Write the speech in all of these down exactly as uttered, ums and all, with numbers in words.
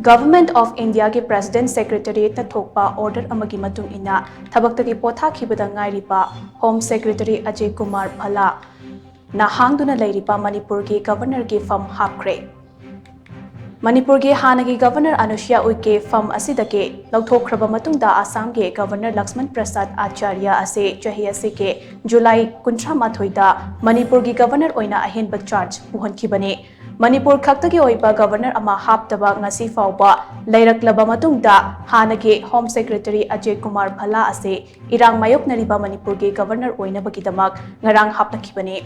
Government of Indiaꯒꯤ President Secretariatꯇ ꯊꯣꯛꯄ order ꯑꯃꯒꯤ ꯃꯇꯨꯡ ꯏꯟꯅ ꯊꯕꯛꯇꯒꯤ ꯄꯣꯊꯥꯈꯤꯕꯗ ꯉꯥꯏꯔꯤꯕ Home Secretary Ajay Kumar Bhalla ꯅ ꯍꯥꯡꯗꯨꯅ ꯂꯩꯔꯤꯕ ꯃꯅꯤꯄꯨꯔꯒꯤ Governorꯒꯤ ꯐꯝ ꯍꯥꯞꯈ꯭ꯔꯦ꯫ ꯃꯅꯤꯄꯨꯔꯒꯤ ꯍꯥꯟꯅꯒꯤ Governor ꯑꯅꯨꯁꯨꯏꯌꯥ ꯎꯏꯀꯦ ꯐꯝ ꯑꯁꯤꯗꯒꯤ ꯂꯧꯊꯣꯛꯈ꯭ꯔꯕ ꯃꯇꯨꯡꯗ ꯑꯁꯥꯝꯒꯤ Governor ꯂꯛꯁꯃꯟ ꯄ꯭ꯔꯁꯥꯗ ꯑꯥꯆꯥꯔꯌ ꯑꯁꯤ ꯆꯍꯤ ꯑꯁꯤꯒꯤ ꯖꯨꯂꯥꯏ ꯀꯨꯟꯊ꯭ꯔꯥ ꯃꯥꯊꯣꯏꯗ ꯃꯅꯤꯄꯨꯔꯒꯤ Governor ꯑꯣꯏꯅ ꯑꯍꯦꯟꯕ charge ꯄꯨꯍꯟꯈꯤꯕꯅꯤ꯫ ꯃꯅꯤꯄꯨꯔ ꯈꯛꯇꯒꯤ ꯑꯣꯏꯕ Governor ꯑꯃ ꯍꯥꯞꯇꯕ ꯉꯁꯤ ꯐꯥꯎꯕ ꯂꯩꯔꯛꯂꯕ ꯃꯇꯨꯡꯗ ꯍꯥꯟꯅꯒꯤ Home Secretary Ajay Kumar Bhalla ꯑꯁꯤ ꯏꯔꯥꯡ ꯃꯥꯌꯣꯛꯅꯔꯤꯕ ꯃꯅꯤꯄꯨꯔꯒꯤ Governor ꯑꯣꯏꯅꯕꯒꯤꯗꯃꯛ ꯉꯔꯥꯡ ꯍꯥꯞꯂꯛꯈꯤꯕꯅꯤ꯫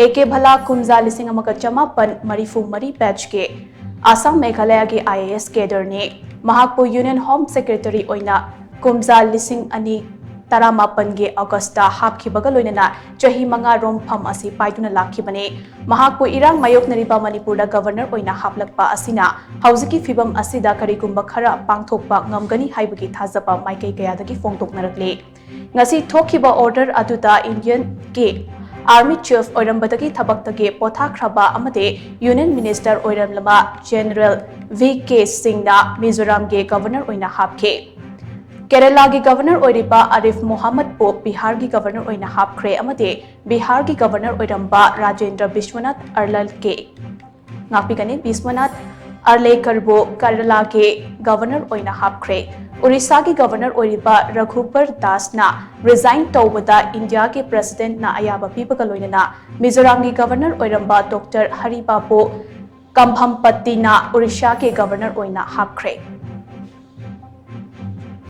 ꯑꯦ ꯀꯦ ꯚꯂꯥ ꯀꯨꯝꯖꯥ ꯂꯤꯁꯤꯡ ꯑꯃꯒ ꯆꯃꯥꯄꯟ ꯃꯔꯤꯐꯨ ꯃꯔꯤ batchꯀꯤ ꯑꯁꯥꯝ ꯃꯦꯘꯥꯂꯌꯒꯤ I A S cadreꯅꯤ꯫ ꯃꯍꯥꯛꯄꯨ Union Home Secretary ꯑꯣꯏꯅ ꯀꯨꯝꯖꯥ ꯂꯤꯁꯤꯡ ꯑꯅꯤ ꯇꯔꯥꯃꯥꯄꯟꯒꯤ Augustꯇ ꯍꯥꯞꯈꯤꯕꯒ ꯂꯣꯏꯅꯅ ꯆꯍꯤ ꯃꯉꯥ ꯔꯣꯝ ꯐꯝ ꯑꯁꯤ ꯄꯥꯏꯗꯨꯅ ꯂꯥꯛꯈꯤꯕꯅꯤ꯫ ꯃꯍꯥꯛꯄꯨ ꯏꯔꯥꯡ ꯃꯥꯌꯣꯛꯅꯔꯤꯕ ꯃꯅꯤꯄꯨꯔꯗ Governor ꯑꯣꯏꯅ ꯍꯥꯞꯂꯛꯄ ꯑꯁꯤꯅ ꯍꯧꯖꯤꯛꯀꯤ ꯐꯤꯕꯝ ꯑꯁꯤꯗ ꯀꯔꯤꯒꯨꯝꯕ ꯈꯔ ꯄꯥꯡꯊꯣꯛꯄ ꯉꯝꯒꯅꯤ ꯍꯥꯏꯕꯒꯤ ꯊꯥꯖꯕ ꯃꯥꯏꯀꯩ ꯀꯌꯥꯗꯒꯤ ꯐꯣꯡꯗꯣꯛꯅꯔꯛꯂꯤ꯫ ꯉꯁꯤ ꯊꯣꯛꯈꯤꯕ order ꯑꯗꯨꯗ Indianꯒꯤ Army Chief ꯑꯣꯏꯔꯝꯕꯗꯒꯤ ꯊꯕꯛꯇꯒꯤ ꯄꯣꯊꯥꯈ꯭ꯔꯕ ꯑꯃꯗꯤ Union Minister ꯑꯣꯏꯔꯝꯂꯕ General V K Singhꯅ ꯃꯤꯖꯣꯔꯥꯝꯒꯤ Governor ꯑꯣꯏꯅ ꯍꯥꯞꯈꯤ꯫ ꯀꯦꯔꯂꯥꯒꯤ Governor ꯑꯣꯏꯔꯤꯕ ꯑꯥꯔꯤꯐ ꯃꯣꯍꯥꯃꯗꯄꯨ ꯕꯤꯍꯥꯔꯒꯤ Governor ꯑꯣꯏꯅ ꯍꯥꯞꯈ꯭ꯔꯦ ꯑꯃꯗꯤ ꯕꯤꯍꯥꯔꯒꯤ Governor ꯑꯣꯏꯔꯝꯕ ꯔꯥꯖꯦꯟꯗ꯭ꯔ ꯕꯤꯁ꯭ꯋꯅꯥꯊ ꯑꯔꯂꯦꯀꯔ ꯉꯥꯛꯄꯤꯒꯅꯤ, ꯕꯤꯁ꯭ꯋꯅꯥꯊ ꯑꯔꯂꯦꯀꯔꯕꯨ ꯀꯦꯔꯂꯥꯒꯤ Governor ꯑꯣꯏꯅ ꯍꯥꯞꯈ꯭ꯔꯦ꯫ ꯎꯔꯤꯁꯥꯒꯤ Governor ꯑꯣꯏꯔꯤꯕ ꯔꯘꯨꯕꯔ ꯗꯥꯁꯅ resign ꯇꯧꯕꯗ Indiaꯒꯤ Presidentꯅ ꯑꯌꯥꯕ ꯄꯤꯕꯒ ꯂꯣꯏꯅꯅ ꯃꯤꯖꯣꯔꯥꯝꯒꯤ Governor ꯑꯣꯏꯔꯝꯕ Doctor ꯍꯔꯤꯕꯥꯕꯨ ꯀꯝꯚꯝꯄꯇꯤꯅ ꯎꯔꯤꯁꯥꯒꯤ Governor ꯑꯣꯏꯅ ꯍꯥꯞꯈ꯭ꯔꯦ꯫